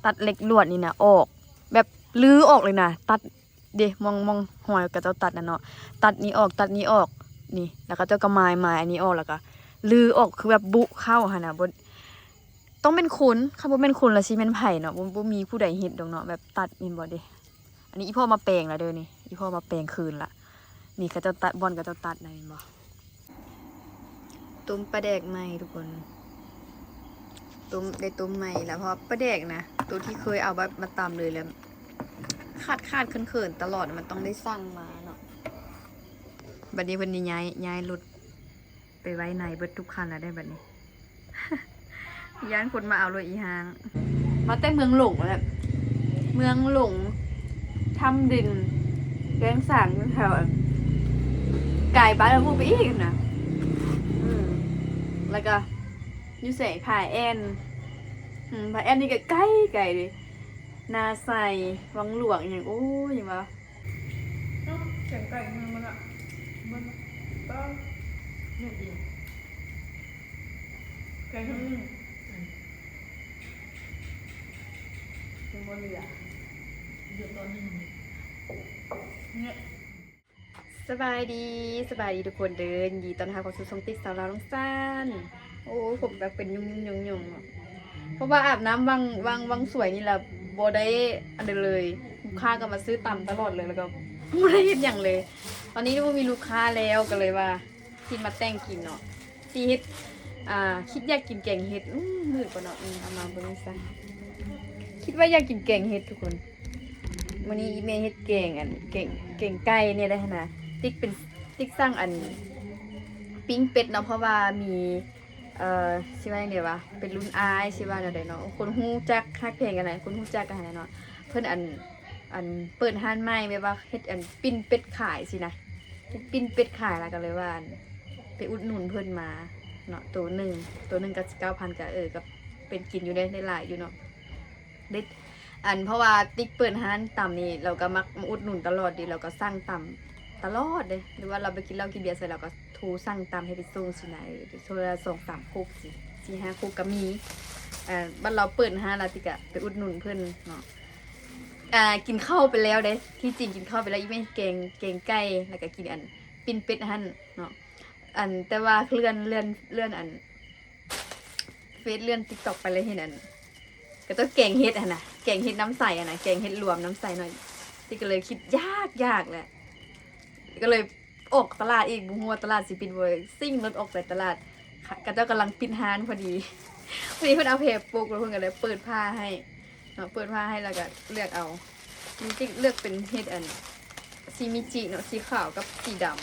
ຕັດເຫຼັກລວດນີ້ນະອອກ ແບບຮື້ອອກເລີຍນະ ຕັດເດ້ ມ່ອງ ມ່ອງຮອຍເຂົາເຈົ້າຕັດນະເນາະ ຕັດນີ້ອອກ ຕັດນີ້ອອກ ນີ້ ແລ້ວເຂົາເຈົ້າກໍໝາຍ ໝາຍອັນນີ້ອອກ ແລ້ວກໍຮື້ອອກ ຄືແບບບຸເຂົ້າຫັ້ນນະ ບໍ່ ຕ້ອງແມ່ນຄົນ ຄັນບໍ່ແມ່ນຄົນລະຊິແມ່ນໃຜເນາະ ບໍ່ ບໍ່ມີຜູ້ໃດເຮັດດອກເນາະ ແບບຕັດແມ່ນບໍ່ເດ້. ອັນນີ້ອີ່ພໍ່ມາແປງແລ້ວເດີນີ້ ອີ່ພໍ່ມາແປງຄືນລະ ນີ້ເຂົາເຈົ້າຕັດ ບ່ອນເຂົາເຈົ້າຕັດນະ ເຫັນບໍ່? ຕົ້ມປາແດກໃໝ່ທຸກຄົນ ຕົ້ມ ໄດ້ຕົ້ມໃໝ່ລະ ເພາະວ່າປາແດກນະ ໂຕທີ່ເຄີຍເອົາແບບມາຕຳເລີຍ ແລ້ວຂາດໆເຂີນໆຕະຫຼອດ ມັນຕ້ອງໄດ້ສັ່ງມາເນາະ. ບັດນີ້ເພິ່ນໄດ້ຍ້າຍ ຍ້າຍລົດ ໄປໄວ້ໃນເບິດທຸກຄັນແລ້ວເດ້ບັດນີ້ ຢ້ານຄົນມາເອົາລົດອີ່ຫ່າງ. ມາແຕ່ເມືອງຫຼົງແລ້ວ ເມືອງຫຼົງ ຖ້ຳດິນ ແກ້ງສາງ ຢູ່ແຖວ ກາຍບ້ານລະມຸໄປອີກນະ ອືມ ແລ້ວກໍຢູ່ໃສ ຜາແອ່ນ ອືມ ຜາແອ່ນນີ້ກໍໄກ ໄກເດ້ ນາໄຊ ວັງຫຼວງ ອີ່ຫຍັງ ໂອ້ຍ ວ່າ ເອົ້າ ແກງໄກ່ເມືອງມັນລະ ມັນ ປ້າ ເຮັດດີ ແກງ ອືມ ເປັນບໍ່ເຫຼືອ ເດືອດຕອນໜຶ່ງ ເນາະ. ສະບາຍດີ ສະບາຍດີທຸກຄົນເດີ ຍິນດີຕ້ອນຮັບເຂົ້າສູ່ຊ່ອງຕິກສາວລາວນ້ອງຊານ. ໂອ້ຍ ຜົມແບບເປັນຫຍຸ້ງໆ ເພາະວ່າອາບນ້ຳວັງ ວັງ ວັງສວຍນີ້ລະ ບໍ່ໄດ້ອັນໃດເລີຍ ລູກຄ້າກໍມາຊື້ຕຳຕະຫຼອດເລີຍ ແລ້ວກໍບໍ່ໄດ້ເຮັດຫຍັງເລີຍ. ຕອນນີ້ບໍ່ມີລູກຄ້າແລ້ວ ກໍເລີຍວ່າ ຊິມາແຕ່ງກິນເນາະ ຊິເຮັດ ອ່າ ຄິດຢາກກິນແກງເຫັດ ອືມ ມືດບໍ່ເນາະ ອືມ ເອົາມາເບິ່ງຊັ້ນ ຄິດວ່າຢາກກິນແກງເຫັດທຸກຄົນ. ມື້ນີ້ອີ່ແມ່ເຮັດແກງ ອັນ ແກງ ແກງໄກ່ນີ້ແຫຼະຫັ້ນນະ ຕິກເປັນ ຕິກສັ່ງ ອັນ ປີ້ງເປັດເນາະ ເພາະວ່າມີ ເອີ ຊິວ່າຈັ່ງໃດວະ ເປັນລຸ້ນອ້າຍ ຊິວ່າແນວໃດເນາະ ຄົນຮູ້ຈັກຮັກແພງກັນນະ ຄົນຮູ້ຈັກກັນຫັ້ນແຫຼະເນາະ ເພິ່ນ ອັນ ອັນ ເປີດຮ້ານໃໝ່ ແບບວ່າເຮັດ ອັນ ປີ້ງເປັດຂາຍຊີ້ນະ ເຮັດປີ້ງເປັດຂາຍ ແລ້ວກໍເລີຍວ່າ ອັນ ໄປອຸດໜູນເພິ່ນມາເນາະ ໂຕໜຶ່ງ ໂຕໜຶ່ງກໍເກົ້າພັນ ກໍ ເອີ ກໍເປັນກິນຢູ່ເດ້ ໄດ້ຫຼາຍຢູ່ເນາະ. ເດັດ ອັນ ເພາະວ່າຕິກເປີດຮ້ານຕຳນີ້ ລາວກໍມັກມາອຸດໜູນຕະຫຼອດເດ ລາວກໍສັ່ງຕຳຕະຫຼອດເດ ຫຼືວ່າລາວໄປກິນເຫຼົ້າກິນເບຍໃສ ລາວກໍໂທສັ່ງຕຳໃຫ້ໄປສົ່ງຊີ້ນະ ເອີ ເທື່ອລະສອງສາມຄົກຊີ້ ສີ່ຫ້າຄົກກໍມີ. ເອີ ບັດລາວເປີດຮ້ານລະ ຕິກກໍໄປອຸດໜູນເພິ່ນເນາະ. ອ່າ ກິນເຂົ້າໄປແລ້ວເດ້ ທີ່ຈິງກິນເຂົ້າໄປແລ້ວ ອີ່ແມ່ແກງ ແກງໄກ່ ແລ້ວກໍກິນ ອັນ ປີ້ງເປັດຫັ້ນເນາະ ອັນ ແຕ່ວ່າເລື່ອນ ເລື່ອນ ເລື່ອນ ອັນ ເຟສ ເລື່ອນຕິກຕັອກໄປ ແລ້ວເຫັນ ອັນ ເຂົາເຈົ້າແກງເຫັດຫັ້ນນະ ແກງເຫັດນ້ຳໃສຫັ້ນນະ ແກງເຫັດລວມນ້ຳໃສເນາະ ຕິກກໍເລີຍຄິດຢາກ ຢາກແຫຼະ ກໍເລີຍອອກຕະຫຼາດອີກ ບໍ່ຮູ້ວ່າຕະຫຼາດຊິປິດບໍ່ ຊິ່ງລົດອອກໄປຕະຫຼາດ ເຂົາເຈົ້າກຳລັງປິດຮ້ານພໍດີ ພໍດີເພິ່ນເອົາແພປົກ ແລ້ວເພິ່ນກໍເລີຍເປີດຜ້າໃຫ້ ເນາະ ເປີດຜ້າໃຫ້ ແລ້ວກໍເລືອກເອົາ ຕິກເລືອກເປັນເຫັດ ອັນ ຊີມິຈິເນາະ ສີຂາວກັບສີດຳ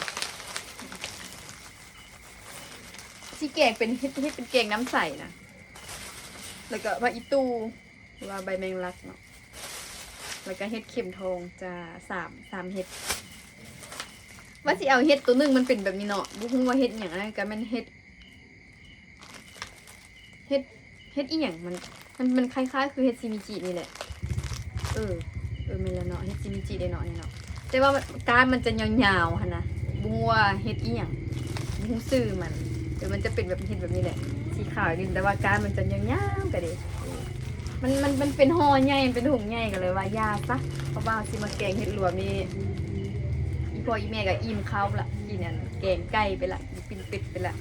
ຊິແກງເປັນເຫັດ ເຫັດເປັນແກງນ້ຳໃສນະ ແລ້ວກໍຜັກອີ່ຕູ່ ຫຼືວ່າໃບແມງລັກເນາະ ແລ້ວກໍເຫັດເຂັມທອງ ຈະ ສາມ ສາມເຫັດ ວ່າຊິເອົາເຫັດໂຕໜຶ່ງ ມັນເປັນແບບນີ້ເນາະ ບໍ່ຮູ້ວ່າເຫັດຫຍັງ ອັນນັ້ນກໍແມ່ນເຫັດ ເຫັດ ເຫັດອີ່ຫຍັງ ມັນ ມັນ ມັນຄ້າຍໆຄືເຫັດຊີມິຈິນີ້ແຫຼະ ເອີ ເອີ ແມ່ນແລ້ວເນາະ ເຫັດຊີມິຈິເດ້ເນາະ ນີ້ເນາະ ແຕ່ວ່າກ້ານມັນຈະຍາວໆຫັ້ນນະ ບໍ່ຮູ້ວ່າເຫັດອີ່ຫຍັງ ບໍ່ຮູ້ຊື່ມັນ ເອີ ມັນຈະເປັນແບບເຫັດແບບນີ້ແຫຼະ ສີຂາວນີ້ ແຕ່ວ່າກ້ານມັນຈະຍາວໆກະເດ້ ເອີ ມັນ ມັນ ມັນເປັນຫໍ່ໃຫຍ່ ມັນເປັນຖົງໃຫຍ່ ກໍເລີຍວ່າຢ່າຊະ ເພາະວ່າຊິມາແກງເຫັດລວມນີ້ ອີ່ພໍ່ອີ່ແມ່ກໍອີ່ມເຂົ້າລະ ກິນອັນແກງໄກ່ໄປລະ ປີ້ງເປັດໄປລະ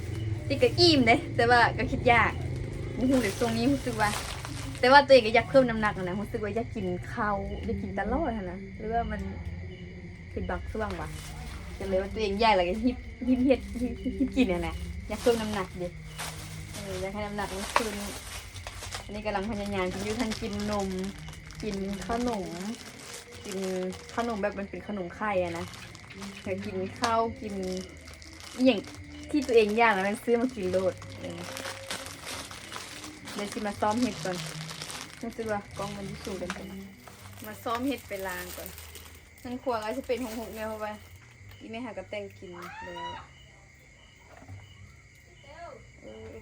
ຕິກກໍອີ່ມເດ້ ແຕ່ວ່າກໍຄິດຢາກ ບໍ່ຮູ້ເດ ຊ່ວງນີ້ຮູ້ສຶກວ່າ ແຕ່ວ່າຕົວເອງກໍຢາກເພີ່ມນ້ຳໜັກຫັ້ນນະ ຮູ້ສຶກວ່າຢາກກິນເຂົ້າ ຢາກກິນຕະຫຼອດຫັ້ນນະ ຫຼືວ່າມັນເປັນບາງຊ່ວງຫວາ ກໍເລີຍວ່າຕົວເອງຢາກ ແລ້ວກໍຮີບ ຮີບເຮັດ ຮີບ ຮີບກິນຫັ້ນນະ ຢາກເພີ່ມນ້ຳໜັກເດ້ ເອີ ຢາກໃຫ້ນ້ຳໜັກມັນຂຶ້ນ ອັນນີ້ກຳລັງພະຍາຍາມກິນຢູ່ ທັງກິນນົມ ກິນຂະໜົມ ກິນຂະໜົມແບບມັນເປັນຂະໜົມໄຂ່ຫັ້ນນະ ແລ້ວກິນເຂົ້າ ກິນອີ່ຫຍັງທີ່ຕົວເອງຢາກ ແລ້ວມັນຊື້ມາກິນໂລດ ເອີ ດຽວຊິມາຊ້ອມເຫັດກ່ອນ ຮູ້ສຶກວ່າກ້ອງມັນຢູ່ສູງເກີນໄປ ມາຊ້ອມເຫັດໄປລ້າງກ່ອນ ເຮືອນຄົວກໍຊິເປັນຮົກໆແນ່ ເພາະວ່າອີ່ແມ່ຫາກໍແຕ່ງກິນແລ້ວ ເອີ ເອີ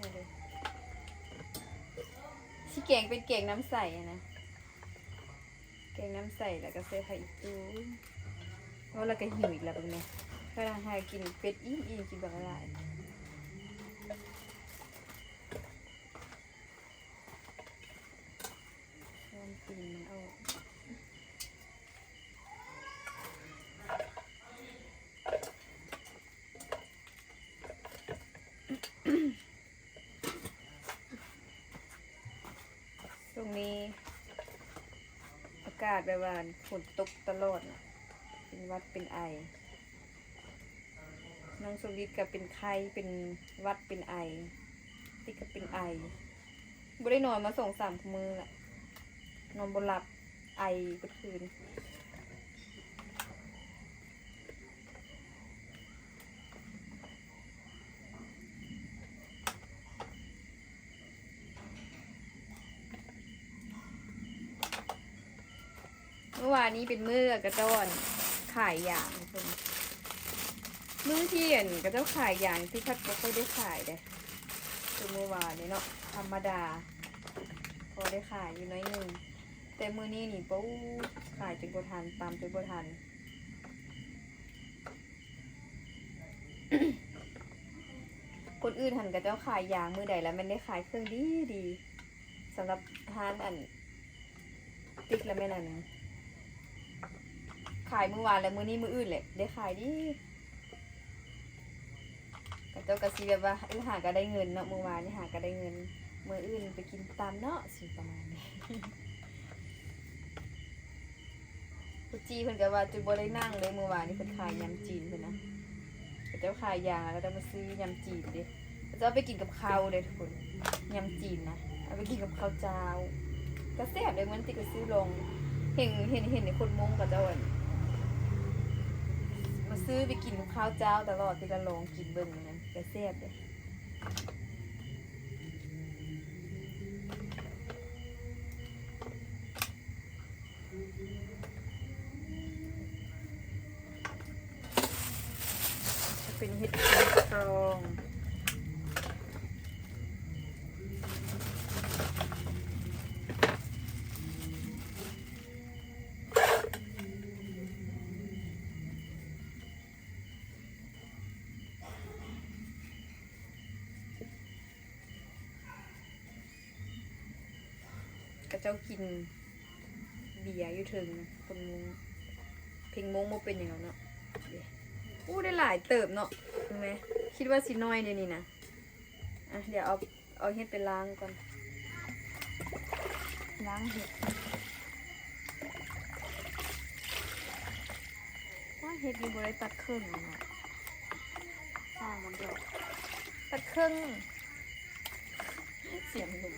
ຊິແກງເປັນແກງນ້ຳໃສຫັ້ນນະ ແກງນ້ຳໃສ ແລ້ວກໍໃສ່ຜັກອີ່ຕູ່ ເວົ້າແລ້ວກໍຫິວອີກແລ້ວບັດນີ້ ຖ້າຫາກິນເປັດອີ່ມໆ ກິນບັກຫຼາຍ ຊວນກິນ ຊ່ວງນີ້ອາກາດແບບວ່າຝົນຕົກຕະຫຼອດນະ ເປັນຫວັດເປັນໄອ. ນ້ອງສົມຈິດກໍເປັນໄຂ້ ເປັນຫວັດເປັນໄອ ຕິກກໍເປັນໄອ ບໍ່ໄດ້ນອນມາສອງສາມມື້ລະ ນອນບໍ່ຫຼັບ ໄອເບິດຄືນ. ມື້ວານນີ້ເປັນມື້ກະເຈົ້າ ອັນ ຂາຍຢາງ ທຸກຄົນ. ມື້ທີ່ ອັນ ກະເຈົ້າຂາຍຢາງ ຄືພັດບໍ່ຄ່ອຍໄດ້ຂາຍເດ້ ຄືມື້ວານນີ້ເນາະ ທຳມະດາ ພໍໄດ້ຂາຍຢູ່ໜ້ອຍໜຶ່ງ ແຕ່ມື້ນີ້ນີ້ ໂອ້ ຂາຍຈົນບໍ່ທັນ ຕຳຈົນບໍ່ທັນ. ຄົນອື່ນຫັ້ນ ເຂົາເຈົ້າຂາຍຢາງມື້ໃດລະແມ່ນໄດ້ຂາຍເຄື່ອງດີໆ. ສຳລັບຮ້ານ ອັນ ຕິກລະແມ່ນ ອັນ ຂາຍມື້ວານ ແລະ ມື້ນີ້ມື້ອື່ນແຫຼະໄດ້ຂາຍດີ. ເຂົາເຈົ້າກໍຊິແບບວ່າ ເອີ ຫາກໍໄດ້ເງິນເນາະ ມື້ວານນີ້ຫາກໍໄດ້ເງິນ ມື້ອື່ນໄປກິນຕຳເນາະ ຊິປະມານນີ້. ຜູ້ຈີ່ເພິ່ນກໍວ່າຈົນບໍ່ໄດ້ນັ່ງເລີຍ ມື້ວານນີ້ເພິ່ນຂາຍຍຳຈີນເພິ່ນນະ ເຂົາເຈົ້າຂາຍຢາງ ເຂົາເຈົ້າມາຊື້ຍຳຈີນເດ້ ເຂົາເຈົ້າເອົາໄປກິນກັບເຂົ້າເດ້ທຸກຄົນ ຍຳຈີນນະ ເອົາໄປກິນກັບເຂົ້າຈ້າວ ກໍແຊບເດ້. ມື້ນັ້ນຕິກກໍຊື້ລອງ ເຫັນ ເຫັນ ເຫັນໃນຄົນມົ້ງເຂົາເຈົ້າ ອັນ ມາຊື້ໄປກິນກັບເຂົ້າຈ້າວຕະຫຼອດ ຕິກລະລອງກິນເບິ່ງ ມື້ນັ້ນກໍແຊບເດ້. ເປັນເຫັດເຂັມທອງ ເຂົາເຈົ້າກິນເບຍຢູ່ເທິງ ຄົນມົ້ງ ເພັງມົ້ງບໍ່ເປັນຫຍັງດອກເນາະ. ໂອ້ ໄດ້ຫຼາຍເຕີບເນາະ ເຫັນໄໝ ຄິດວ່າຊິໜ້ອຍເດນີ້ນະ. ອ່ະ ດຽວເອົາ ເອົາເຫັດໄປລ້າງກ່ອນ ລ້າງເຫັດ. ໂອ້ຍ ເຫັດນີ້ບໍ່ໄດ້ຕັດເຄິ່ງເນາະ ສ້າງມັນເຖາະ ຕັດເຄິ່ງ ສຽງໜູ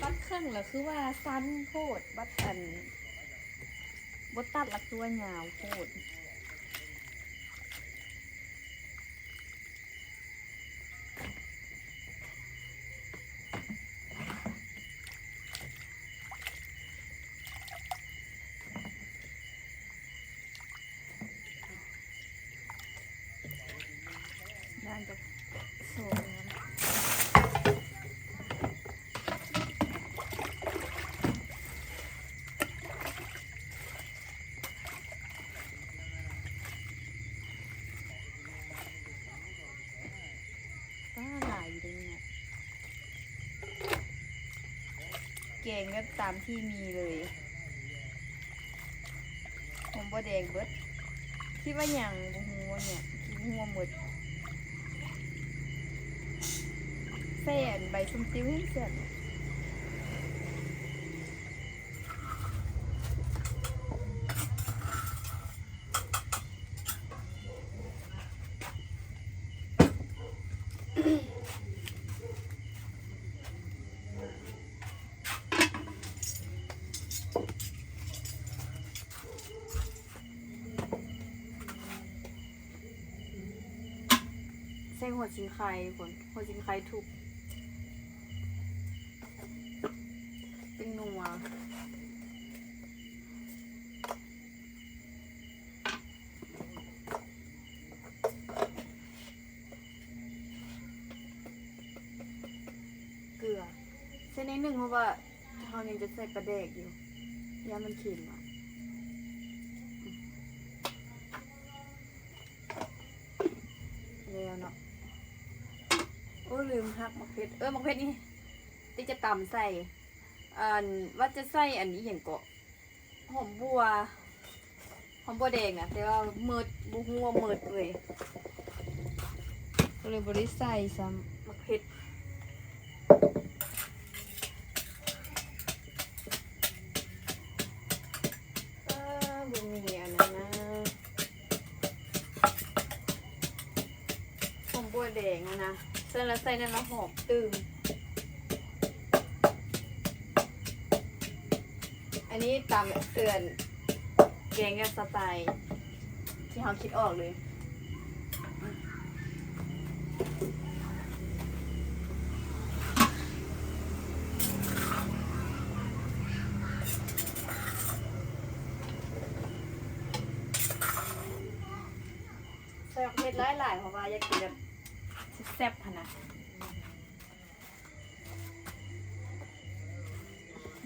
ຕັດເຄິ່ງລະຄືວ່າສັ້ນໂພດ ບັດ ອັນ ບໍ່ຕັດລະຄືວ່າຍາວໂພດ. ປ້າ ຫຼາຍຢູ່ເດ້ນີ້ນະ ແກງແບບຕາມທີ່ມີເລີຍ ຫອມບໍ່ແດງເບິດ ຄິດວ່າຫຍັງ ບໍ່ຮູ້ວ່າຫຍັງ ຄິດວ່າຫົວໝົດ ໃສ່ອັນໃບສົ້ມຕິ້ວແຮງແຊບ. ໃສ່ຫົວຊິງໄຄ ທຸກຄົນ ຫົວຊິງໄຄທຸບ ເປັນນົວ. ເກືອ ໃສ່ໜ້ອຍໜຶ່ງ ເພາະວ່າເຮົາຍັງຈະໃສ່ປາແດກຢູ່ ຢ້ານມັນເຄັມອະ ແລ້ວເນາະ. ໂອ້ ລືມຫັກໝາກເຜັດ ເອີ ໝາກເຜັດນີ້ຕິຈະຕຳໃສ່ ອັນ ວ່າຈະໃສ່ອັນ ອີ່ຫຍັງເກາະ ຫອມບົ່ວ ຫອມບົ່ວແດງນະ ແຕ່ວ່າໝົດ ບໍ່ຮູ້ວ່າໝົດເວີຍ ກໍເລີຍບໍ່ໄດ້ໃສ່ຊ້ຳ ໝາກເຜັດ. ແກງຫັ້ນນະ ໃສ່ແລ້ວໃສ່ນັ້ນລະຫອມຕື່ມ. ອັນນີ້ຕຳເທື່ອນ ແກງແບບສະໄຕທີ່ເຮົາຄິດອອກເລີຍ. ໃສ່ໝາກເຜັດຫຼາຍໆ ເພາະວ່າຢາກກິນແບບແຊບໆ ຫັ້ນນະ.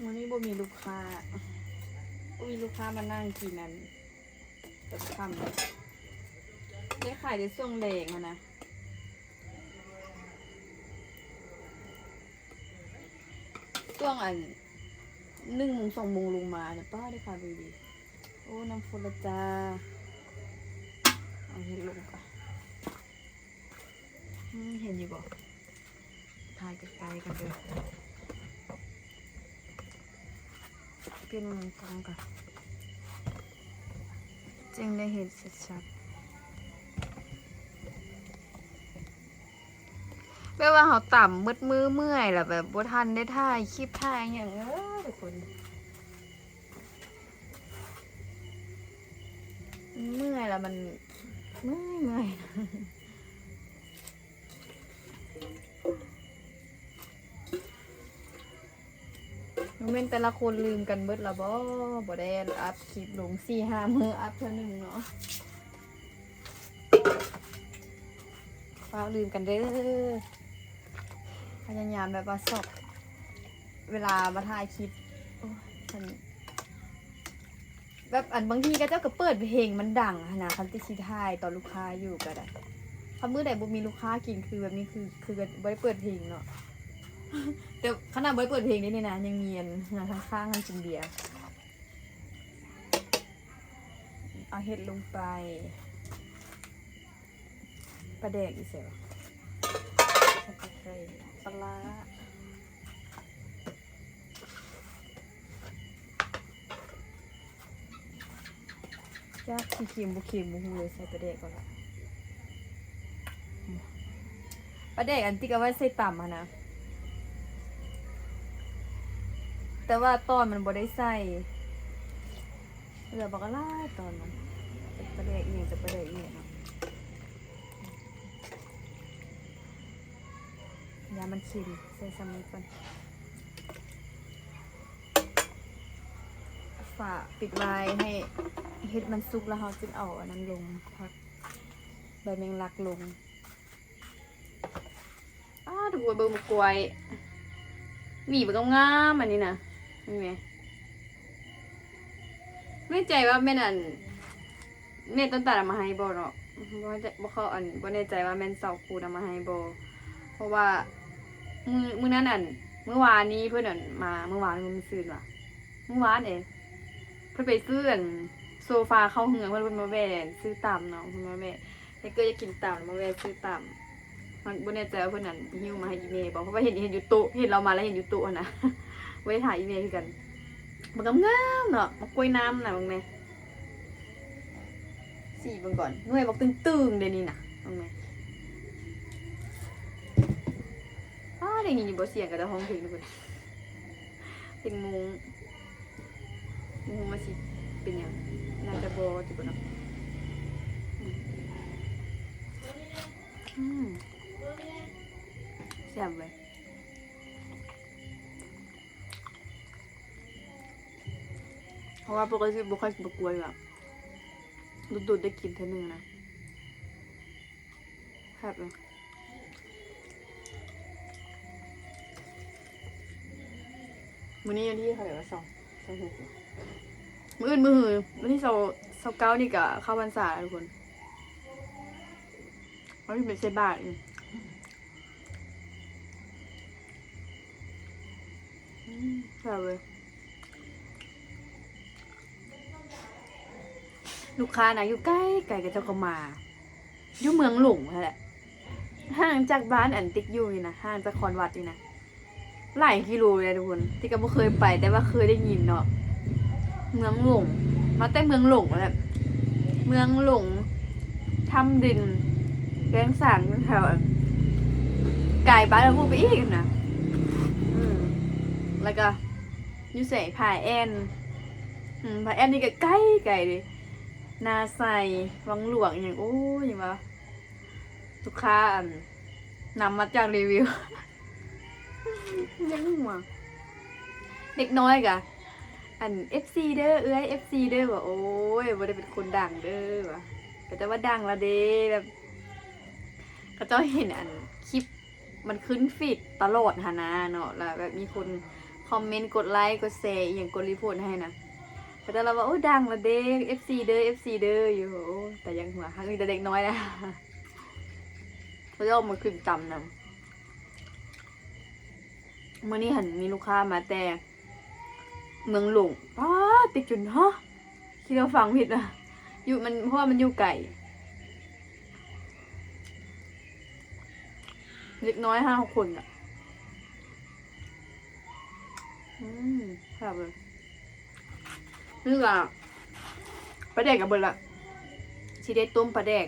ມື້ນີ້ບໍ່ມີລູກຄ້າ ບໍ່ມີລູກຄ້າມານັ່ງກິນອັນ ຕອນຄ່ຳ ໄດ້ຂາຍແຕ່ຊ່ວງແລງຫັ້ນນະ. ຊ່ວງອັນ ໜຶ່ງໂມງ ສອງໂມງລົງມານະ ປ້າ ໄດ້ຂາຍດີ. ໂອ້ ນ້ຳຟົດລະຈ້າ. ເອົາເຫັດລົງກ່ອນ. ອືມ ເຫັນຢູ່ບໍ່? ຖ່າຍໃກ້ໆ ກ່ອນເດີ. ປ່ຽນມຸມກ້ອງກ່ອນ ຈຶ່ງໄດ້ເຫັນຊັດໆ. ແບບວ່າເຮົາຕຳໝົດມື້ເມື່ອຍ ແລ້ວແບບບໍ່ທັນໄດ້ຖ່າຍຄລິບຖ່າຍຫຍັງເອີ ທຸກຄົນ. ເມື່ອຍແລ້ວມັນເມື່ອຍໆ. ບໍ່ແມ່ນແຕ່ລະຄົນລືມກັນເບິດລະບໍ? ບໍ່ໄດ້ອັບຄລິບລົງສີ່ຫ້າມື້ອັບເທື່ອໜຶ່ງເນາະ. ຟ້າວລືມກັນເດີ. ພະຍາຍາມແບບວ່າຊອກເວລາມາຖ່າຍຄລິບ. ໂອ້ຍ ມັນ ແບບອັນບາງທີເຂົາເຈົ້າກໍເປີດເພງມັນດັງຫັ້ນນະ ຄັນຕິຊິຖ່າຍຕອນລູກຄ້າຢູ່ກໍໄດ້. ຄັນມື້ໃດບໍ່ມີລູກຄ້າກິນ ຄືແບບນີ້ ຄື ຄືກໍບໍ່ໄດ້ເປີດເພງເນາະ. ແຕ່ຂະໜາດບໍ່ໄດ້ເປີດເພງເດ້ນີ້ນະ ຍັງມີອັນ ຫາງຂ້າງໆ ຫັ້ນກິນເບຍ. ເອົາເຫັດລົງໄປ. ປາແດກຢູ່ໃສວະ? ໃສ່ປາຮ້າ. ຈັກຊິເຄັມບໍ່ເຄັມບໍ່ຮູ້ເລີຍ ໃສ່ປາແດກກ່ອນລະ. ປາແດກອັນຕິກເອົາໄວ້ໃສ່ຕຳຫັ້ນນະ ແຕ່ວ່າຕອນມັນບໍ່ໄດ້ໃສ່ ເຫຼືອບັກຫຼາຍຕອນມັນ. ປາແດກອີ່ຫຍັງ ຈະປາແດກອີ່ຫຍັງເນາະ. ຢ່າມັນເຄັມ ໃສ່ຊ່ຳນີ້ກ່ອນ. ຝາປິດໄວ້ໃຫ້ເຫັດມັນສຸກ ແລ້ວເຮົາຈຶ່ງເອົາອັນນັ້ນລົງ ຜັກໃບແມງລັກລົງ. ອ້າ ທຸກຄົນເບິ່ງໝາກກ້ວຍ ຫວີເບິ່ງງາມໆ ອັນນີ້ນະ ເຫັນໄໝ? ໃນໃຈວ່າແມ່ນອັນ ແມ່ນຕົ້ນຕານເອົາມາໃຫ້ບໍ່ເນາະ ບໍ່ແນ່ໃຈ ບໍ່ເຂົ້າ ອັນ ບໍ່ແນ່ໃຈວ່າແມ່ນສາວຄູນເອົາມາໃຫ້ບໍ່ ເພາະວ່າມື້ ມື້ນັ້ນ ອັນ ມື້ວານນີ້ເພິ່ນ ອັນ ມາ ມື້ວານ ມື້ ມື້ຊືນຫວາ ມື້ວານເອ ເພິ່ນໄປຊື້ ອັນ ໂຊຟາເຂົ້າເຮືອນ ເພິ່ນ ເພິ່ນມາແວ່ຊື້ຕຳເນາະ ເພິ່ນມາແວ່ ແລ້ວກໍຢາກກິນຕຳ ມາແວ່ຊື້ຕຳ. ມັນບໍ່ແນ່ໃຈວ່າເພິ່ນນັ້ນຫິ້ວມາໃຫ້ອີ່ແມ່ບໍ່ ເພາະວ່າເຫັນ ເຫັນຢູ່ໂຕະ ເຫັນລາວມາແລ້ວເຫັນຢູ່ໂຕະຫັ້ນນະ ບໍ່ໄດ້ຖ່າຍອີ່ແມ່ຄືກັນ. ບັກງາມໆ ເນາະ ໝາກກ້ວຍນ້ຳນະ ເບິ່ງແດ່ ສີເບິ່ງກ່ອນ ໜ່ວຍບັກຕຶງໆ ເດ້ນີ້ນະ ເບິ່ງແດ່. ອ້າ ໄດ້ຍິນຢູ່ບໍ່ ສຽງເຂົາເຈົ້າຮ້ອງເພງທຸກຄົນ ເປັນໂມງ ບໍ່ຮູ້ວ່າຊິເປັນຫຍັງ ໜ້າຈະບໍ່ຕິດບໍ່ເນາະ. ອືມ ແຊບເວີຍ ເພາະວ່າປົກກະຕິບໍ່ຄ່ອຍກິນໝາກກ້ວຍ ແບບດົນໆ ໄດ້ກິນເທື່ອໜຶ່ງນະ. ແຊບເລີຍ ມື້ນີ້ວັນທີເທົ່າໃດວະ ຊາວ ຊາວຫົກ ມື້ອື່ນ ມື້ຮື ວັນທີຊາວ ຊາວເກົ້ານີ້ກະເຂົ້າພັນສາແລ້ວທຸກຄົນ ເຮົາຊິໄປໃສ່ບາດອີກ. ອືມ ແຊບເວີຍ ລູກຄ້ານະຢູ່ໄກໆ ເຂົາເຈົ້າກໍມາ ຢູ່ເມືອງຫຼົງຫັ້ນແຫຼະ ຫ່າງຈາກບ້ານອັນຕິກຢູ່ນີ້ນະ ຫ່າງຈາກຄອນວັດນີ້ນະ ຫຼາຍກິໂລເລີຍທຸກຄົນ ຕິກກໍບໍ່ເຄີຍໄປ ແຕ່ວ່າເຄີຍໄດ້ຍິນເນາະ ເມືອງຫຼົງ ມາແຕ່ເມືອງຫຼົງຫັ້ນແຫຼະ ເມືອງຫຼົງ ຖ້ຳດິນ ແກ້ງສາງ ແຖວອັນ ກາຍບ້ານລະພູໄປອີກນະ. ອືມ ແລ້ວກະຢູ່ໃສ ຜາແອ່ນ ອືມ ຜາແອ່ນນີ້ກະໄກໆເດ້ ນາໄຊ ວັງຫຼວງອີ່ຫຍັງ ໂອ້ຍ ຫຍັງວະ ລູກຄ້າ ອັນ ນຳມາຈາກຣີວິວ ຍັງຫົວ ເດັກນ້ອຍກະ ອັນ ເອັຟຊີ ເດີ ເອື້ອຍ ເອັຟຊີ ເດີ ວ່າ ໂອ້ຍ ບໍ່ໄດ້ເປັນຄົນດັງເດີ ວ່າ ກະແຕ່ວ່າດັງລະເດ ແບບ ເຂົາເຈົ້າເຫັນ ອັນ ຄລິບມັນຂຶ້ນຟີດຕະຫຼອດຫັ້ນນະເນາະ ລະແບບມີຄົນຄອມເມັນ ກົດໄລ ກົດແຊ ອີ່ຫຍັງ ກົດຣີໂພດໃຫ້ນະ ເຂົາເຈົ້າລະວ່າ ໂອ້ ດັງລະເດ ເອັຟຊີ ເດີ ເອັຟຊີ ເດີ ຢູ່ ໂອ້ ຕາຢ້ານຫົວ ຫາກມີແຕ່ເດັກນ້ອຍນະ ເຂົາເຈົ້າເອົາມາຂຶ້ນຕຳນຳ. ມື້ນີ້ຫັ້ນມີລູກຄ້າມາແຕ່ເມືອງຫຼົງ ປາດ ຕິດຈົນ ຮະ ຄິດວ່າຟັງຜິດນະ ຢູ່ ມັນ ເພາະວ່າມັນຢູ່ໄກ ເດັກນ້ອຍຫ້າຫົກຄົນນະ ອືມ ແຊບເລີຍ. ນີ້ລະ ປາແດກກະເບິດລະ ຊິໄດ້ຕົ້ມປາແດກ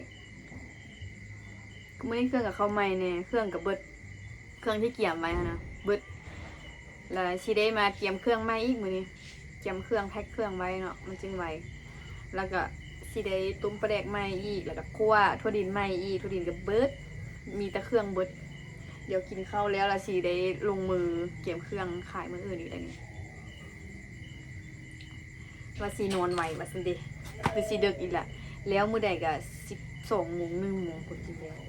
ມື້ນີ້ເຄື່ອງກະເຂົ້າໃໝ່ແດ່ ເຄື່ອງກະເບິດ ເຄື່ອງທີ່ກຽມໄວ້ຫັ້ນນະເບິດ ລະຊິໄດ້ມາກຽມເຄື່ອງໃໝ່ອີກມື້ນີ້ ກຽມເຄື່ອງ ແພັກເຄື່ອງໄວ້ເນາະ ມັນຈຶ່ງໄວ ລະກະຊິໄດ້ຕົ້ມປາແດກໃໝ່ອີກ ລະກະຂົ້ວຖົ່ວດິນໃໝ່ອີກ ຖົ່ວດິນກະເບິດ ມີແຕ່ເຄື່ອງເບິດ ດຽວກິນເຂົ້າແລ້ວລະຊິໄດ້ລົງມືກຽມເຄື່ອງຂາຍມື້ອື່ນອີກແລ້ວນີ້. ວ່າຊິນອນໄວວ່າຊັ້ນເດ ຄືຊິເດິກອີກລະ ແລ້ວມື້ໃດກະສິບສອງໂມງ ໜຶ່ງໂມງພຸ້ນຊິແລ້ວ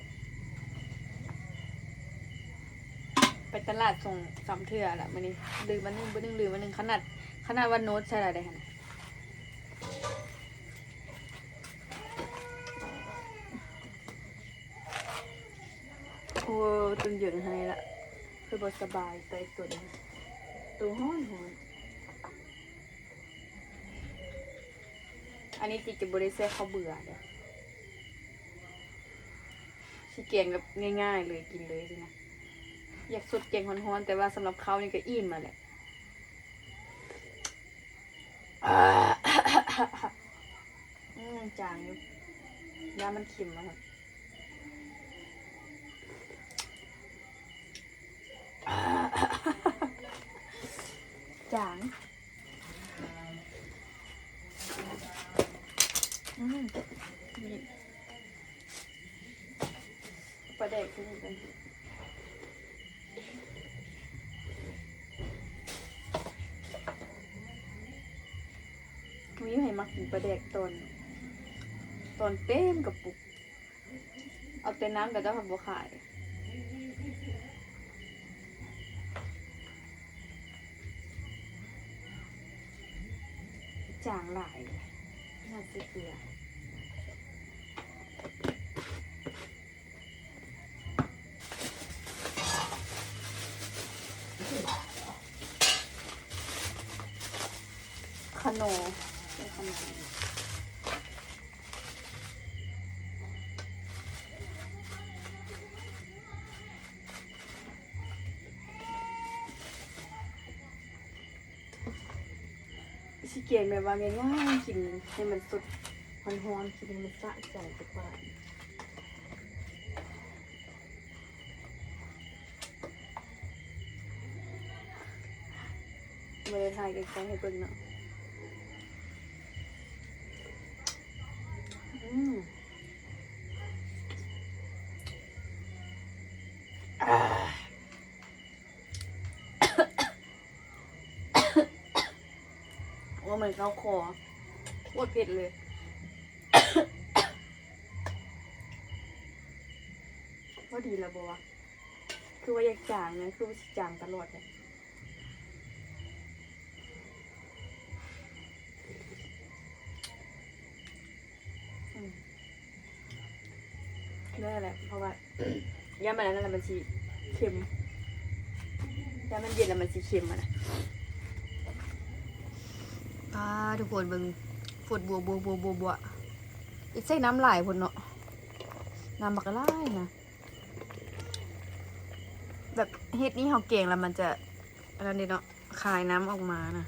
ໄປຕະຫຼາດສອງສາມເທື່ອລະມື້ນີ້ ລືມອັນໜຶ່ງ ບໍ່ໜຶ່ງ ລືມອັນໜຶ່ງ ຂະໜາດ ຂະໜາດວ່າໂນ້ດໃສ່ລະໄດ້ຫັ້ນນະ. ໂອ້ ຈົນເຢັນໃຫ້ລະ ຄືບໍ່ສະບາຍໃຕ້ຕົນ ໂຕຮ້ອນໆ. ອັນນີ້ຕິຈະບໍ່ໄດ້ໃສ່ເຂົ້າເບືອເດ້ ຊິແກງແບບງ່າຍໆເລີຍ ກິນເລີຍຊີ້ນະ ຢາກສົດແກງຮ້ອນໆ ແຕ່ວ່າສຳລັບເຂົ້ານີ້ກະອີ່ມລະແຫຼະ. ອືມ ຈາງຢູ່ ຢ້ານມັນເຄັມຫັ້ນ ຈາງ ອືມ ປາແດກຄືກັນ ມີໃຜມັກກິນປາແດກຕອນ ຕອນເຕັມກະປຸກ ເອົາແຕ່ນ້ຳ ເຂົາເຈົ້າບໍ່ຂາຍ ຈາງຫຼາຍ ໜ້າຊິເກືອ. ຂະໜໍ ຂະໜໍ ຊິແກງແບບວ່າງ່າຍໆ ກິນໃຫ້ມັນສົດ ຮ້ອນໆ ກິນໃຫ້ມັນສະໃຈໄປກ່ອນ. ບໍ່ໄດ້ຖ່າຍໃກ້ໆ ໃຫ້ເບິ່ງເນາະ. ອືມ ອາ ໂອ້ ມັນເຂົ້າຄໍ ໂຄດເຜັດເລີຍ. ພໍດີແລ້ວບໍ່ວະ? ຄືວ່າຢາກຈາງນະ ຄືວ່າຊິຈາງຕະຫຼອດແຫຼະ. ອືມ ແນ່ແຫຼະ ເພາະວ່າຢ້ານມັນອັນນັ້ນລະມັນຊິເຄັມ ຢ້ານມັນເຢັນລະມັນຊິເຄັມຫັ້ນນະ. ປາ ທຸກຄົນເບິ່ງ ຟົດບົວໆໆ ອີກໃສ່ນ້ຳຫຼາຍພຸ້ນເນາະ ນ້ຳບັກຫຼາຍນະ. ແບບເຫັດນີ້ເຮົາແກງລະມັນຈະອັນນັ້ນເດເນາະ ຄາຍນ້ຳອອກມານະ.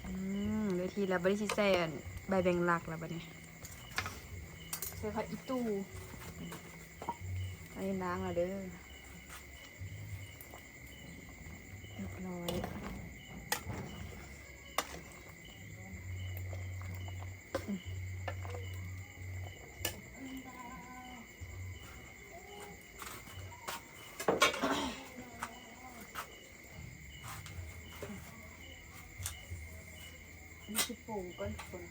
ອືມ ໄດ້ທີ່ລະ ບາດນີ້ຊິໃສ່ອັນໃບແມງລັກລະ ບາດນີ້ໃສ່ຜັກອີ່ຕູ່. ອັນນີ້ລ້າງລະເດີ. ຮຽບຮ້ອຍ. ອັນນີ້ຊິປຸງກ່ອນທຸກຄົນ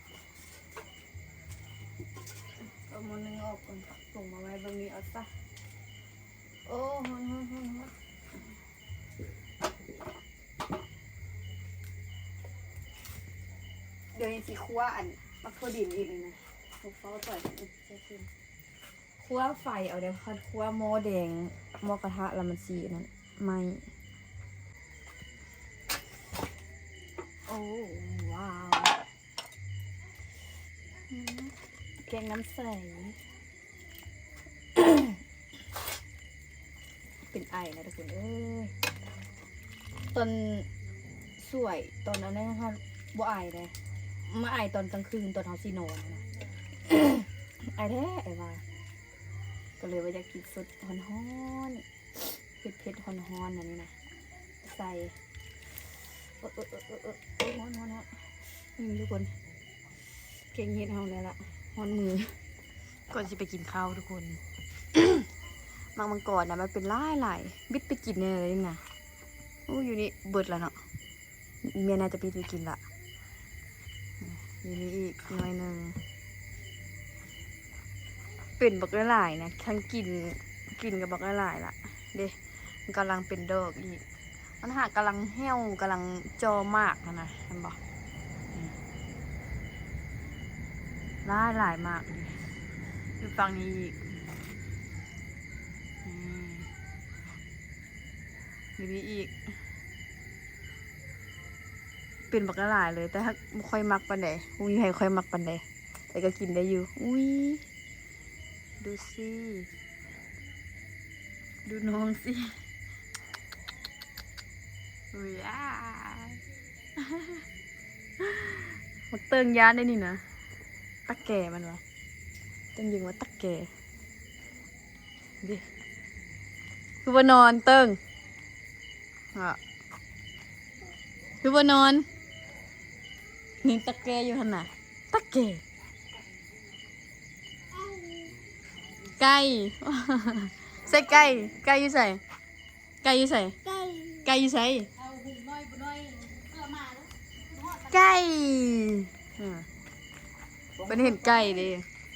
ເອົາໝໍ້ໜຶ່ງອອກກ່ອນ ປຸງມາໄວ້ເບິ່ງນີ້ເອົາຊະ. ໂອ້ ຮ້ອນໆໆໆ. ດຽວນີ້ຊິຂົ້ວອັນໝາກຖົ່ວດິນອີກນີ້ນະ ເຝົ້າໆ ໃສ່ ໃສ່ຂຶ້ນ. ຂົ້ວໄຟເອົາເດີ້ ຄັນຂົ້ວໝໍ້ແດງ ໝໍ້ກະທະລະມັນຊິອັນນັ້ນ ໄໝ້. ໂອ້ ວ້າວ ອືມ ແກງນ້ຳໃສ ເປັນໄອນະທຸກຄົນເອີຍ. ຕອນສວຍ ຕອນອັນນັ້ນເຮົາບໍ່ອາຍເດ້ ມາອາຍຕອນກາງຄືນ ຕອນເຮົາຊິນອນນະ ອາຍແທ້ ອາຍວ່າ. ກໍເລີຍວ່າຢາກກິນສົດຮ້ອນໆ ເຜັດໆ ຮ້ອນໆ ອັນນີ້ນະ ໃສ່ ເອີ ເອີ ຮ້ອນໆໆ ນີ້ທຸກຄົນ. ແກງເຫັດເຮົາແລ້ວລະ ຮ້ອນມື. ກ່ອນຊິໄປກິນເຂົ້າທຸກຄົນ ໝາກມັງກອນນະ ມັນເປັນຫຼາຍໆ ບິດໄປກິນແນ່ເລີຍນະ. ໂອ້ ຢູ່ນີ້ເບິດລະເນາະ ແມ່ໜ້າຈະປິດໄປກິນລະ. ຢູ່ນີ້ອີກໜ່ວຍໜຶ່ງ ເປັນບັກຫຼາຍໆ ນະ ທັງກິນ ກິນກັບບັກຫຼາຍໆ ລະເດ້. ມັນກຳລັງເປັນດອກອີກ ມັນຫາກຳລັງແຫ້ວ ກຳລັງຈ່ອໝາກຫັ້ນນະ ເຫັນບໍ່? ຫຼາຍໆ ໝາກນີ້ ຢູ່ຝັ່ງນີ້ອີກ ນີ້ ຢູ່ນີ້ອີກ ເປັນບັກຫຼາຍໆ ເລີຍ ແຕ່ຫາກບໍ່ຄ່ອຍມັກປານໃດ ບໍ່ມີໃຜຄ່ອຍມັກປານໃດ ແຕ່ກໍກິນໄດ້ຢູ່. ອຸ້ຍ ດູຊິ ດູນ້ອງຊິ ອຸ້ຍ ອ້າຍ ບັກເຕີງຢ້ານໄດ໋ນີ້ນະ ຕາແກມັນວ່າ ເຕີງຍິງວ່າຕາແກ ເດ້ ຄືບໍ່ນອນເຕີງ ອະ ຄືບໍ່ນອນ ຍັງຕະແກຢູ່ຫັ້ນນະ ຕະແກ ໄກ່ ໃສ່ໄກ່ ໄກ່ຢູ່ໃສ? ໄກ່ຢູ່ໃສ? ໄກ່ ໄກ່ຢູ່ໃສ? ໄກ່ ອາ ເພິ່ນເຫັນໄກ່ເດ້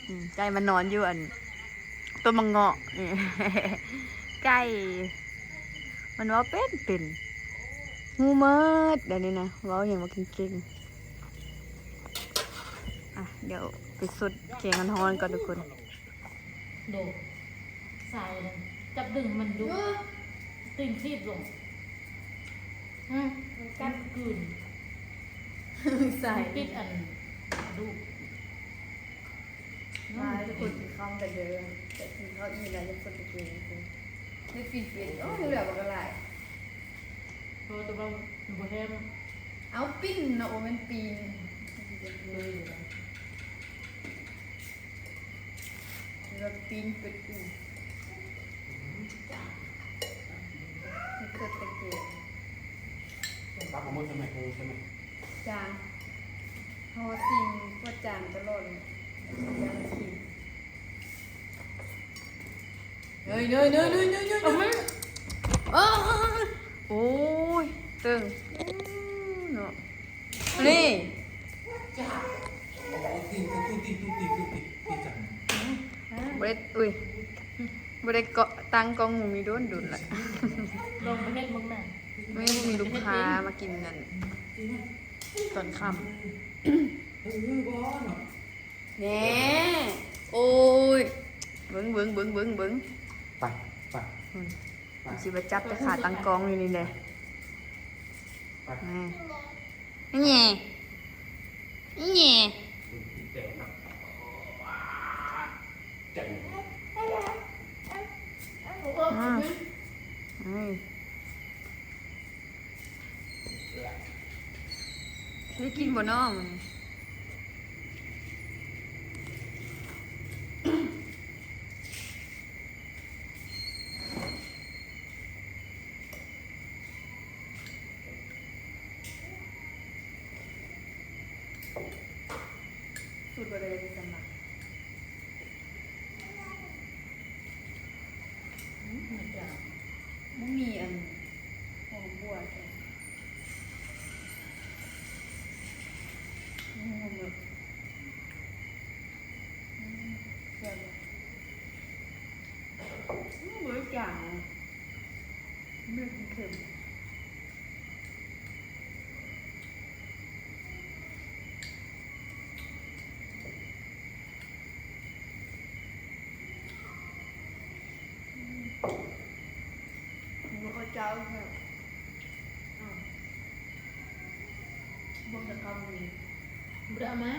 ອືມ ໄກ່ມັນນອນຢູ່ອັນຕົ້ນໝາກເງາະ ໄກ່ ມັນເວົ້າເປັນ ເປັນ ຮູ້ໝົດດຽວນີ້ນະ ເວົ້າຫຍັງວ່າເກັ່ງໆ. ອ່ະ ດຽວໄປສົດແກງຮ້ອນໆ ກ່ອນທຸກຄົນ. ໂດ ສາຍນັ້ນ ຈັບດຶງມັນດຸ ຕີນຖີບລົງ ອືມ ກັດກືນ ສາຍຕິດອັນດຸ ມາທຸກຄົນກິນເຂົ້ານຳກັນເດີ ແຕ່ກິນເຂົ້າອີ່ມແລ້ວຍັງຄົນໄປກິນ ໄດ້ປີ້ງເປັດ ໂອ້ຍ ຍັງເຫຼືອບັກຫຼາຍ ເພາະແຕ່ວ່າບໍ່ແຮງ ເອົາປີ້ງເນາະ ບໍ່ແມ່ນປີ້ງ ເອີ ແລ້ວປີ້ງເປັດອີກ ເກີດຕະເກ ຕັກເອົາໝົດໃສ່ໄໝ ເອີ ໃສ່ໄໝ ຈານ ເຮົາວ່າສິ່ງກວດຈານຕະຫຼອດເລີຍ ເອີຍ ເອີຍ ເອີຍ ເອີຍ ເອີຍ ເອີຍ ເອີຍ ໂອ້ຍ ເຕີງ ເນາະ ນີ້ ບໍ່ໄດ້ ອຸ້ຍ ບໍ່ໄດ້ເກາະຕັ້ງກ້ອງໝູ່ມີດົນໆ ລະ ລອງໄປເຮັດເບິ່ງນະ ແມ່ນບໍ່ມີລູກຄ້າມາກິນນັ້ນ ຕອນຄ່ຳ ແນ່ ໂອ້ຍ ເບິ່ງ ເບິ່ງ ເບິ່ງ ເບິ່ງ ເບິ່ງ ໄປ ໄປ ອືມ ໄປ ຊິໄປຈັບແຕ່ຂາຕັ້ງກ້ອງຢູ່ນີ້ແຫຼະ ໄປ ແນ່ ແນ່ ແນ່ ອືມ ອືມ. ໄດ້ກິນບໍ່ນ້ອງ? ເ ບໍ່ໄດ້ໄປສະໝັກ. ອືມ ມັນຈະບໍ່ມີອັນຫອມບົວແທ້. ອືມ ແຊບ. ອືມ ບໍ່ໄດ້ຈາງ ເມັດມັນເຄັມ. ອືມ ໝູເຂົ້າເຈົ້າແຊບ. ອ້າວ ເບິ່ງແຕ່ຄຳນີ້ ບໍ່ໄດ້ເອົາມາ.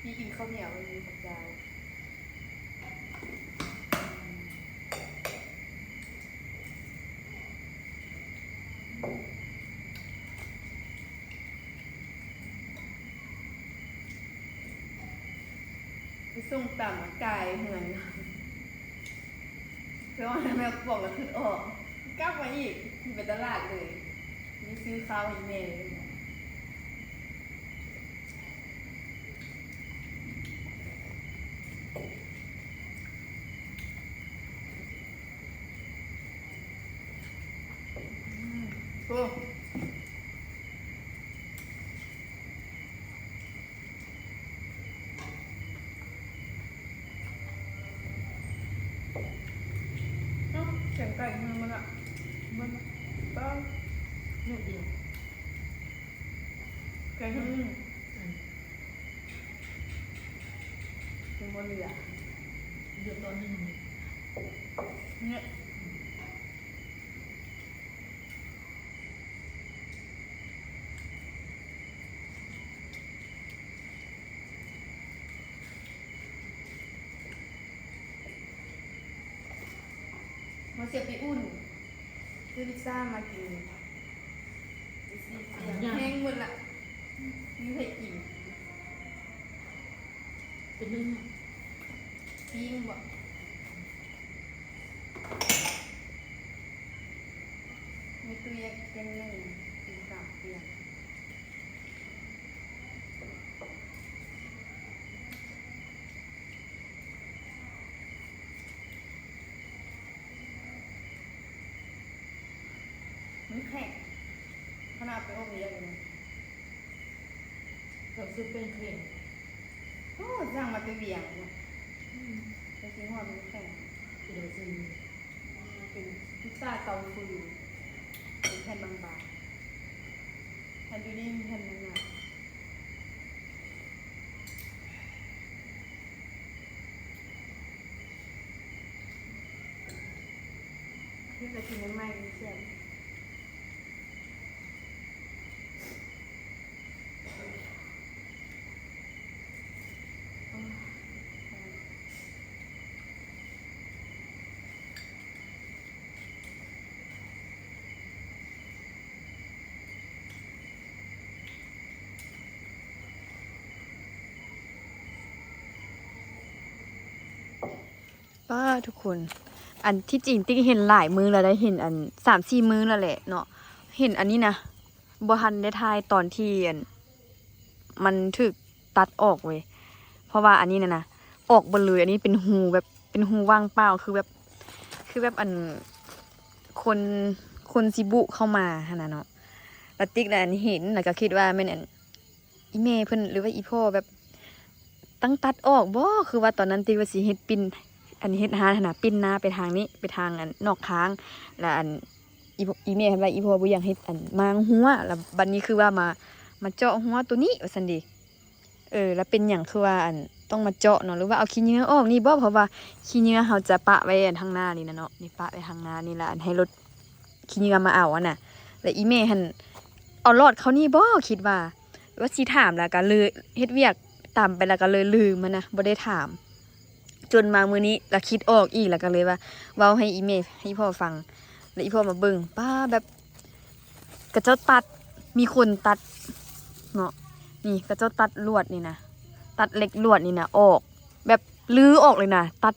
ມີກິນເຂົ້າໜຽວ ມີເຂົ້າເຈົ້າ. ໄປສົ່ງຕຳ ກາຍເຮືອນ ໄປເວົ້າໃຫ້ແມ່ປອກ ແລ້ວຄິດອອກ ກັບມາອີກ ຊິໄປຕະຫຼາດເລີຍ ໄປຊື້ເຂົ້າໃຫ້ແມ່ເລີຍ. ໂອ້ ເອົ້າ ແກງໄກ່ເມືອງມັນລະ ເບິ່ງ ປ້າ ໜ້ອຍດຽວ ແກງ ອືມ ເປັນບໍ່ເຫຼືອ ເຫຼືອຕອນໜຶ່ງນີ້ ມາເສຍໄປອຸ່ນ ຊື້ພິຊຊ່າມາກິນ ໄປຊີ ແຫ້ງໝົດລະ ມີໃຜກິນ ເປັນໜຶ່ງ ປີ້ງບໍ ມີຕູ້ເຢັນເປັນໜຶ່ງ ກິນສາມເທື່ອ. ມັນແຂງ ຂະໜາດໄປອົບເຢັນ ເຂົາຊື້ແປ້ງແຂງ ໂອ້ ສັ່ງມາແຕ່ວຽງເນາະ ອືມ ແຕ່ຊິຮອດມັນແຂງ ເປັນຈັ່ງຊີ້ ເປັນພິຊຊ່າເຕົາຟືນ ເປັນແຜ່ນບາງໆ ແຜ່ນຢູ່ນີ້ແຜ່ນໜາໆ. ເຮັດແລ້ວກິນໃໝ່ໆ ແຊບ. ປ້າ ທຸກຄົນ ອັນທີ່ຈິງຕິກເຫັນຫຼາຍມື້ແລ້ວໄດ໋ ເຫັນອັນສາມສີ່ມື້ແລ້ວແຫຼະເນາະ ເຫັນອັນນີ້ນະ ບໍ່ທັນໄດ້ຖ່າຍຕອນທີ່ອັນ ມັນຖືກຕັດອອກເວີຍ ເພາະວ່າອັນນີ້ນະນະ ອອກເບິດເລີຍ ອັນນີ້ເປັນຮູແບບ ເປັນຮູວ່າງເປົ່າ ຄືແບບ ຄືແບບອັນ ຄົນ ຄົນຊິບຸເຂົ້າມາຫັ້ນນະເນາະ ລະຕິກນະອັນເຫັນ ລະກະຄິດວ່າແມ່ນອັນ ອີ່ແມ່ເພິ່ນ ຫຼືວ່າອີ່ພໍ່ແບບ ຕັ້ງຕັດອອກບໍ ຄືວ່າຕອນນັ້ນຕິກວ່າຊິເຮັດປິ່ນ ອັນເຮັດຮ້ານຫັ້ນນະ ປິ່ນໜ້າໄປທາງນີ້ ໄປທາງອັນນອກທາງ ລະອັນ ອີ່ ອີ່ແມ່ເພິ່ນວ່າ ອີ່ພໍ່ບໍ່ຢາກເຮັດອັນມ້າງຮົ້ວ ລະບັດນີ້ຄືວ່າມາ ມາເຈາະຮົ້ວໂຕນີ້ວ່າຊັ້ນເດ ເອີ ລະເປັນຫຍັງຄືວ່າອັນຕ້ອງມາເຈາະເນາະ ຫຼືວ່າເອົາຂີ້ເຫຍື້ອອອກນີ້ບໍ ເພາະວ່າຂີ້ເຫຍື້ອເຮົາຈະປະໄວ້ອັນທາງໜ້ານີ້ນະເນາະ ນີ້ປະໄວ້ທາງໜ້ານີ້ ລະອັນໃຫ້ລົດ ຂີ້ເຫຍື້ອມາເອົາຫັ້ນນະ ແລະອີ່ແມ່ຫັ້ນເອົາລອດເຂົ້ານີ້ບໍ ຄິດວ່າ ວ່າຊິຖາມ ລະກະເລີຍເຮັດວຽກຕາມໄປ ລະກະເລີຍລືມຫັ້ນນະ ບໍ່ໄດ້ຖາມ ຈົນມາມື້ນີ້ລະຄິດອອກອີກ ລະກະເລີຍວ່າເວົ້າໃຫ້ອີ່ແມ່ ໃຫ້ພໍ່ຟັງ ລະອີ່ພໍ່ມາເບິ່ງ ປ້າ ແບບ ເຂົາເຈົ້າຕັດ ມີຄົນຕັດເນາະ ນີ້ ເຂົາເຈົ້າຕັດລວດນີ້ນະ ຕັດເຫຼັກລວດນີ້ນະອອກ ແບບຮື້ອອກເລີຍນະ ຕັດ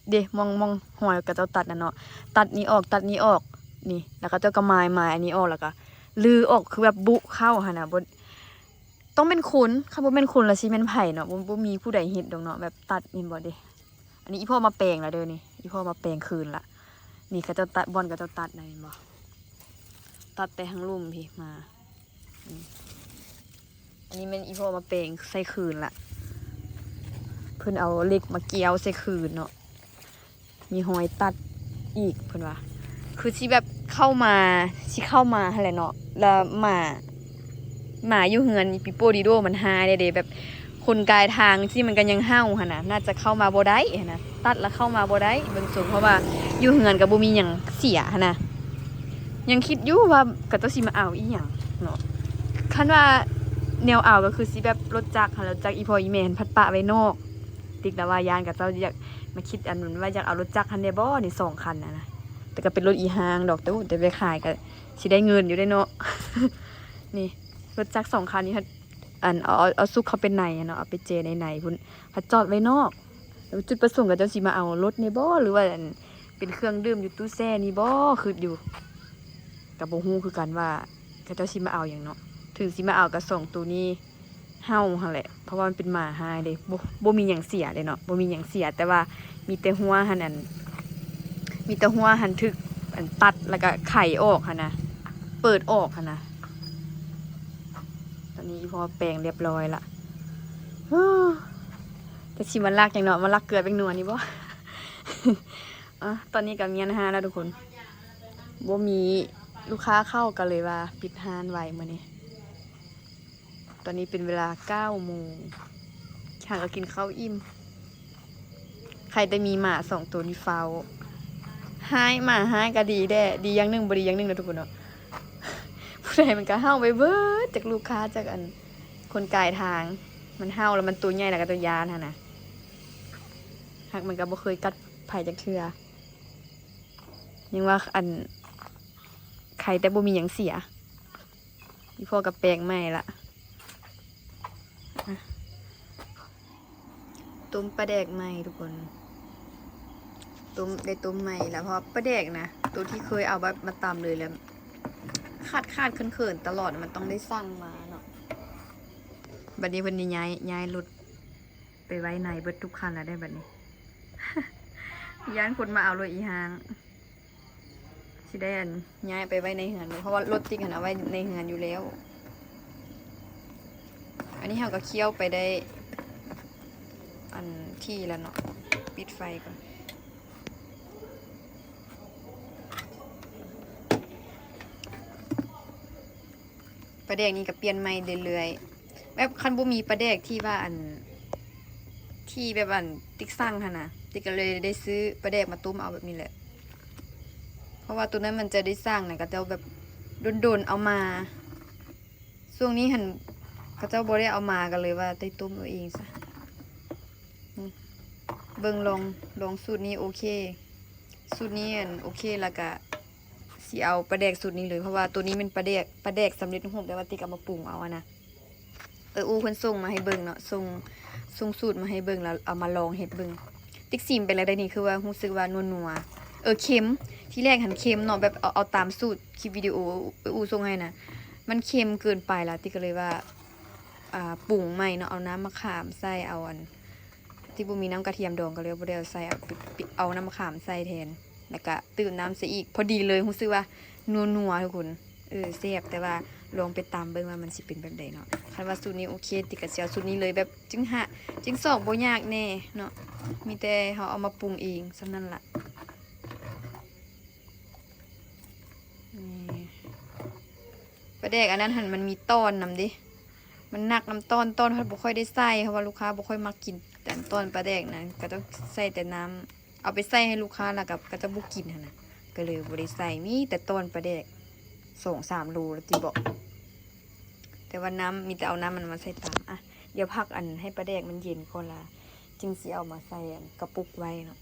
ເດ ມອງ ມອງຮອຍເຂົາເຈົ້າຕັດນະເນາະ ຕັດນີ້ອອກ ຕັດນີ້ອອກ ນີ້ ແລ້ວເຂົາເຈົ້າກໍໝາຍ ໝາຍອັນນີ້ອອກ ແລ້ວກໍຮື້ອອກ ຄືແບບບຸເຂົ້າຫັ້ນນະ. ບໍ່ ຕ້ອງແມ່ນຄົນ ຄັນບໍ່ແມ່ນຄົນລະຊິແມ່ນໃຜເນາະ. ບໍ່ ບໍ່ມີຜູ້ໃດເຮັດດອກເນາະ ແບບຕັດ ເຫັນບໍ່ເດ. ອັນນີ້ອີ່ພໍ່ມາແປງລະເດີນີ້ ອີ່ພໍ່ມາແປງຄືນລະ. ນີ້ເຂົາເຈົ້າຕັດ ບ່ອນເຂົາເຈົ້າຕັດນະ ເຫັນບໍ່ ຕັດແຕ່ທາງລຸ່ມພີ້ມາ. ນີ້ ອັນນີ້ແມ່ນອີ່ພໍ່ມາແປງໃສ່ຄືນລະ ເພິ່ນເອົາເຫຼັກມາກ່ຽວໃສ່ຄືນເນາະ. ມີຮອຍຕັດອີກເພິ່ນວ່າ ຄືຊິແບບເຂົ້າມາ ຊິເຂົ້າມາຫັ້ນແຫຼະເນາະ. ແລ້ວໝາ ໝາຢູ່ເຮືອນປີໂປ້ດີໂດມັນຮ້າຍແດ່ເດ ແບບຄົນກາຍທາງຊີ້ມັນກໍຍັງເຫົ່າຫັ້ນນະ. ໜ້າຈະເຂົ້າມາບໍ່ໄດ້ຫັ້ນນະ ຕັດແລ້ວເຂົ້າມາບໍ່ໄດ້ເບິ່ງຊົງ ເພາະວ່າຢູ່ເຮືອນກໍບໍ່ມີຫຍັງເສຍຫັ້ນນະ. ຍັງຄິດຢູ່ວ່າເຂົາເຈົ້າຊິມາເອົາອີ່ຫຍັງເນາະ. ຄັນວ່າແນວເອົາກໍຄືຊິແບບລົດຈັກຫັ້ນ ລົດຈັກອີ່ພໍ່ອີ່ແມ່ຫັ້ນພັດປະໄວ້ນອກ. ຕິກລະວ່າຢ້ານເຂົາເຈົ້າຢາກມາຄິດອັນນັ້ນວ່າຢາກເອົາລົດຈັກຫັ້ນແດ່ບໍ່ ນີ້ສອງຄັນຫັ້ນນະ. ແຕ່ກໍເປັນລົດອີຮ່າງດອກ ແຕ່ ແຕ່ໄປຂາຍກໍຊິໄດ້ເງິນຢູ່ເດ້ເນາະ. ນີ້ລົດຈັກສອງຄັນນີ້ ອັນ ເອົາ ເອົາ ເອົາຊຸກເຂົ້າໄປໃນຫັ້ນເນາະ ເອົາໄປແຈໃນໃນພຸ້ນ ພັດຈອດໄວ້ນອກ. ແລ້ວຈຸດປະສົງເຂົາເຈົ້າຊິມາເອົາລົດນີ້ບໍ່ ຫຼືວ່າອັນເປັນເຄື່ອງດື່ມຢູ່ຕູ້ແຊ່ນີ້ບໍ່ ຄິດຢູ່. ກໍບໍ່ຮູ້ຄືກັນວ່າເຂົາເຈົ້າຊິມາເອົາຫຍັງເນາະ. ເຖິງຊິມາເອົາກໍສອງໂຕນີ້ເຫົ່າຫັ້ນແຫຼະ ເພາະວ່າມັນເປັນໝາຮ້າຍເດ້. ບໍ່ ບໍ່ມີຫຍັງເສຍເດ້ເນາະ ບໍ່ມີຫຍັງເສຍ ແຕ່ວ່າມີແຕ່ຫົວຫັ້ນ ອັນ ມີແຕ່ຫົວຫັ້ນຖືກອັນຕັດ ແລ້ວກໍໄຂອອກຫັ້ນນະ ເປີດອອກຫັ້ນນະ. ຕອນນີ້ອີ່ພໍ່ແປງຮຽບຮ້ອຍລະ ແຕ່ຊິມາລັກຫຍັງເນາະ ມາລັກເກືອແປ້ງນົວນີ້ບໍ່? ອາ ຕອນນີ້ກໍມ້ຽນຮ້ານແລ້ວທຸກຄົນ ບໍ່ມີລູກຄ້າເຂົ້າ ກໍເລີຍວ່າປິດຮ້ານໄວມື້ນີ້. ຕອນນີ້ເປັນເວລາເກົ້າໂມງ ຫາກໍກິນເຂົ້າອີ່ມ. ໃຄແຕ່ມີໝາສອງໂຕນີ້ເຝົ້າ ຮ້າຍ ໝາຮ້າຍກໍດີແດ່ ດີຢ່າງໜຶ່ງ ບໍ່ດີຢ່າງໜຶ່ງເນາະທຸກຄົນເນາະ. ຜູ້ໃດມັນກໍເຫົ່າໄປເບີດ ຈັກລູກຄ້າ ຈັກອັນຄົນກາຍທາງ ມັນເຫົ່າແລ້ວມັນໂຕໃຫຍ່ ແລ້ວກໍໂຕຢ້ານຫັ້ນນະ. ຫາກມັນກໍບໍ່ເຄີຍກັດໃຜຈັກເທື່ອ ຍັງວ່າອັນ ໃຄແຕ່ບໍ່ມີຫຍັງເສຍ. ອີ່ພໍ່ກໍແປງໃໝ່ລະ ຕົ້ມປາແດກໃໝ່ທຸກຄົນ ຕົ້ມ ໄດ້ຕົ້ມໃໝ່ລະ ເພາະວ່າປາແດກນະ ໂຕທີ່ເຄີຍເອົາແບບມາຕຳເລີຍລະ ຂາດໆເຂີນໆຕະຫຼອດ ມັນຕ້ອງໄດ້ສັ່ງມາເນາະ. ບັດນີ້ເພິ່ນໄດ້ຍ້າຍ ຍ້າຍລົດໄປໄວ້ໃນເບິດທຸກຄັນລະເດ້ບັດນີ້ ຢ້ານຄົນມາເອົາລົດອີ່ຮ່າງ. ຊິໄດ້ອັນຍ້າຍໄປໄວ້ໃນເຮືອນ ເພາະວ່າລົດຕິກຫັ້ນເອົາໄວ້ໃນເຮືອນຢູ່ແລ້ວ. ອັນນີ້ເຮົາກໍຄ້ຽວໄປໄດ້ອັນທີ່ລະເນາະ ປິດໄຟກ່ອນ. ປາແດກນີ້ກໍປ່ຽນໃໝ່ເລື້ອຍໆ ແບບຄັນບໍ່ມີປາແດກທີ່ວ່າອັນ ທີ່ແບບອັນຕິກສັ່ງຫັ້ນນະ ຕິກກໍເລີຍໄດ້ຊື້ປາແດກມາຕົ້ມເອົາແບບນີ້ແຫຼະ ເພາະວ່າໂຕນັ້ນມັນຈະໄດ້ສັ່ງນະ ເຂົາເຈົ້າແບບດົນໆເອົາມາ. ຊ່ວງນີ້ຫັ້ນເຂົາເຈົ້າບໍ່ໄດ້ເອົາມາ ກໍເລີຍວ່າໄດ້ຕົ້ມເອົາເອງຊະ. ອືມ ເບິ່ງລອງ ລອງສູດນີ້ໂອເຄ ສູດນີ້ອັນໂອເຄ ແລ້ວກະຊິເອົາປາແດກສູດນີ້ເລີຍ ເພາະວ່າໂຕນີ້ແມ່ນປາແດກ ປາແດກສຳເລັດຮູບ ແຕ່ວ່າຕິກເອົາມາປຸງເອົາຫັ້ນນະ. ເອີ ອູ່ເພິ່ນສົ່ງມາໃຫ້ເບິ່ງເນາະ ສົ່ງ ສົ່ງສູດມາໃຫ້ເບິ່ງ ແລ້ວເອົາມາລອງເຮັດເບິ່ງ. ຕິກຊີມໄປແລ້ວໄດ໋ນີ້ ຄືວ່າຮູ້ສຶກວ່ານົວໆ ເອີ ເຄັມ ທີແລກຫັ້ນເຄັມເນາະ ແບບເອົາ ເອົາຕາມສູດຄລິບວິດີໂອເອື້ອຍອູ່ສົ່ງໃຫ້ນະ ມັນເຄັມເກີນໄປລະ ຕິກກໍເລີຍວ່າ ອ່າ ປຸງໃໝ່ເນາະ ເອົານ້ຳມະຂາມໃສ່ ເອົາອັນ ທີ່ບໍ່ມີນ້ຳກະທຽມດອງກໍເລີຍບໍ່ໄດ້ເອົາໃສ່ ເອົາ ເອົານ້ຳມະຂາມໃສ່ແທນ ແລ້ວກະຕື່ມນ້ຳໃສ່ອີກ ພໍດີເລີຍ ຮູ້ສຶກວ່ານົວໆ ທຸກຄົນ ເອີ ແຊບ ແຕ່ວ່າລອງໄປຕຳເບິ່ງວ່າມັນຊິເປັນແບບໃດເນາະ. ຄັນວ່າສູດນີ້ໂອເຄ ຕິກະຊິເອົາສູດນີ້ເລີຍ ແບບຈຶ່ງຫາ ຈຶ່ງຊອກບໍ່ຍາກແດ່ເນາະ ມີແຕ່ເຮົາເອົາມາປຸງເອງສ່ຳນັ້ນລະ. ນີ້ ປາແດກອັນນັ້ນຫັ້ນມັນມີຕອນນຳເດ້ ມັນໜັກນຳຕອນ ຕອນພັດບໍ່ຄ່ອຍໄດ້ໃສ່ ເພາະວ່າລູກຄ້າບໍ່ຄ່ອຍມັກກິນແຕ່ຕອນປາແດກນະ ເຂົາເຈົ້າໃສ່ແຕ່ນ້ຳ ເອົາໄປໃສ່ໃຫ້ລູກຄ້າແລ້ວກໍເຂົາເຈົ້າບໍ່ກິນຫັ້ນນະ ກໍເລີຍບໍ່ໄດ້ໃສ່ ມີແຕ່ຕອນປາແດກສອງສາມໂລລະຕິເບາະ. ແຕ່ວ່ານ້ຳ ມີແຕ່ເອົານ້ຳມັນມາໃສ່ຕຳ. ອ່ະ ດຽວພັກອັນໃຫ້ປາແດກມັນເຢັນກ່ອນລະ ຈຶ່ງຊິເອົາມາໃສ່ອັນກະປຸກໄວ້ເນາະ.